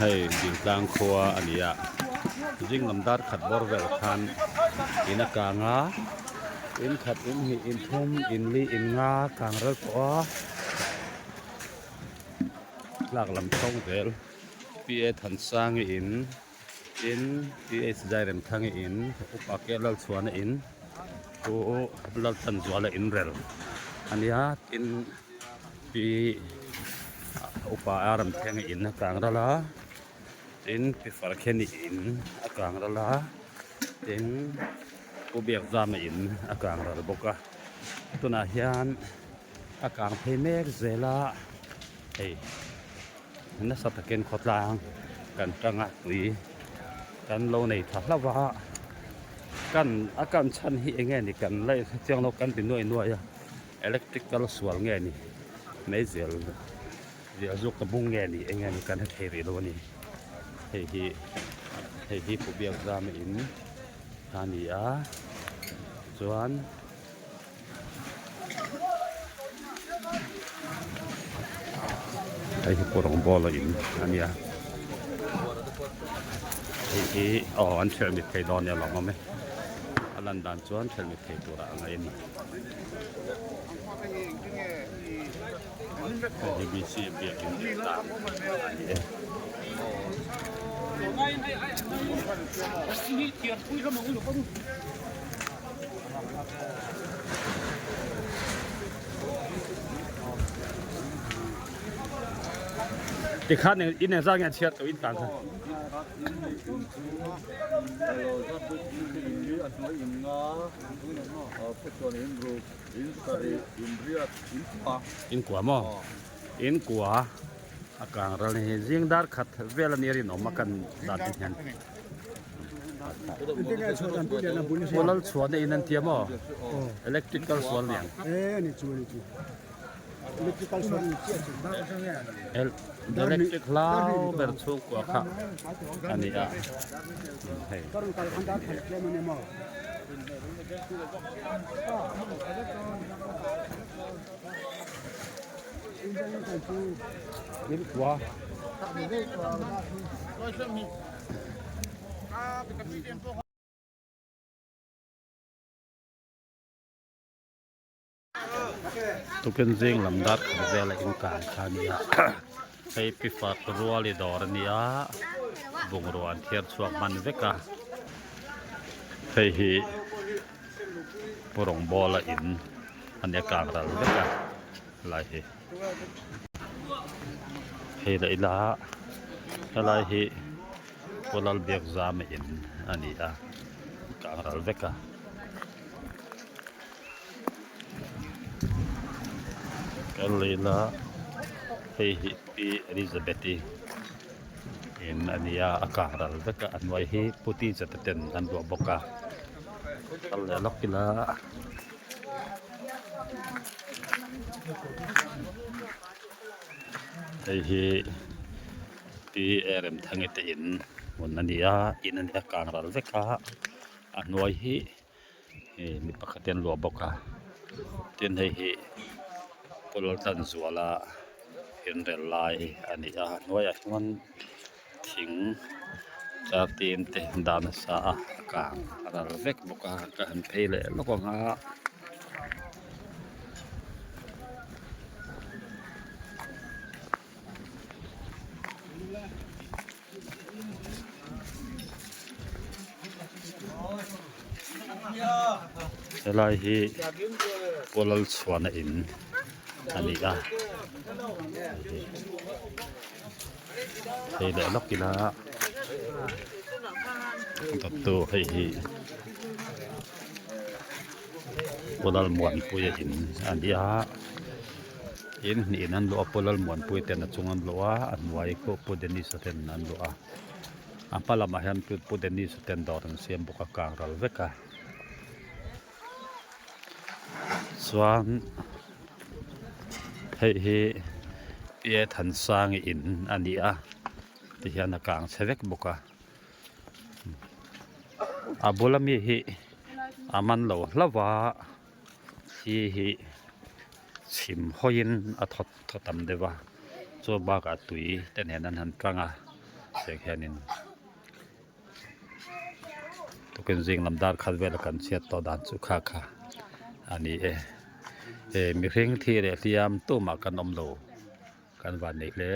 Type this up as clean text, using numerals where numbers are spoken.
Hei Dingtlang khua a ni a, zing lam dar khat bawr vel khan in a kang a, in khat in hnih in thum in li in nga kang rel tawh a, tlak lam chhawng zel P A Thansangi in tin P H Zairemthangi in Upa K Lalchhuana in Pu Lalthanzuala in rel a nia tin. Pi upa a rawn thleng a in a kang ral a tin pi farkheni in a kang ral a tin pu biakzama in a kang ral bawk a tunah hian a kang phei mek zel a hei nasa takin khawtlang kan tang a tui kan lo nei tha hlauh a kan a kan chhan hi eng nge ni kan la chiang lo kan ti nuai nuai a. Electrical sual nge ni meizial ziah zawk ta bung nge ni eng nge ni kan hre thei rih lo a ni hei hi hei hi pu biak zam a in a ni a chuan hei hi pu rawngbawl a in a nia hei hi aw an hrelh mit thei dawn nia lawm awm e a lan dan chuan hrelh mit thei turah a ngaih a ni. ABC biakin leh dan a ni e. Tikhan in engzat nge a chhiat tawh in tan kha. In kua maw? In kua a kang ral hi zing dar khat vel a ni rinawm a kan dan te hian. Pu Lalchhuana in an tia maw? Electrical sual niang. Electric hlau ber chhungkua kha a ni a hei. Tukin zing lam dar khat vela inkan kha a ni a hei pi fak ruali dawr a ni a bungrua an thiar chhuak hman vek a hei hi pu rawngbawla in a nia kang ral vek a helai hi hei leh ila helai hi pu Lalbiakzama in a ni a kang ral vek a. Kan leila hei hi pi Elizabeth-i in a nia a kang ral vek a a hnuai hi pu teacher te ten an luah bawk a kal leh lawk ila hei hi pi Remthangi te in hmun a ni a in a ni a kang ral vek a a hnuai hi. Hei mi pakhat hian luah bawk a tin hei hi Pawltanzuala inrel lai a ni a hnuaiah hian thing tlar tin te dah nasa a a kang a ral vek bawk a ka han phei leh lawk ang a. Helai hi Kualalchhuana in a ni a hei leh lawk ila dawttu hei hi Kualalmuanpuia in a ni a. In hnihin an luah a Pu Lalmuanpui ten a chung an luah a a hnuai pawh Pu Dennis-a ten an luah a a hma lamah hian Pu Dennis-a ten dawr an siam bawk a kang ral vek a chuan hei hi P A Thansangi in a ni a tihian a kang chhe vek bawk a a bula mi hi a man lo hlauh a. Hi hi chhim hawiin a thawt thawt tam deuh a. Chu bakah tui te nen an han tang a tiang hianin tukin zing lam dar khat vela kan chhiat tawh dan chu kha kha a ni e. He mihring thi leh hliam tumah kan awm lo kan van nei hle.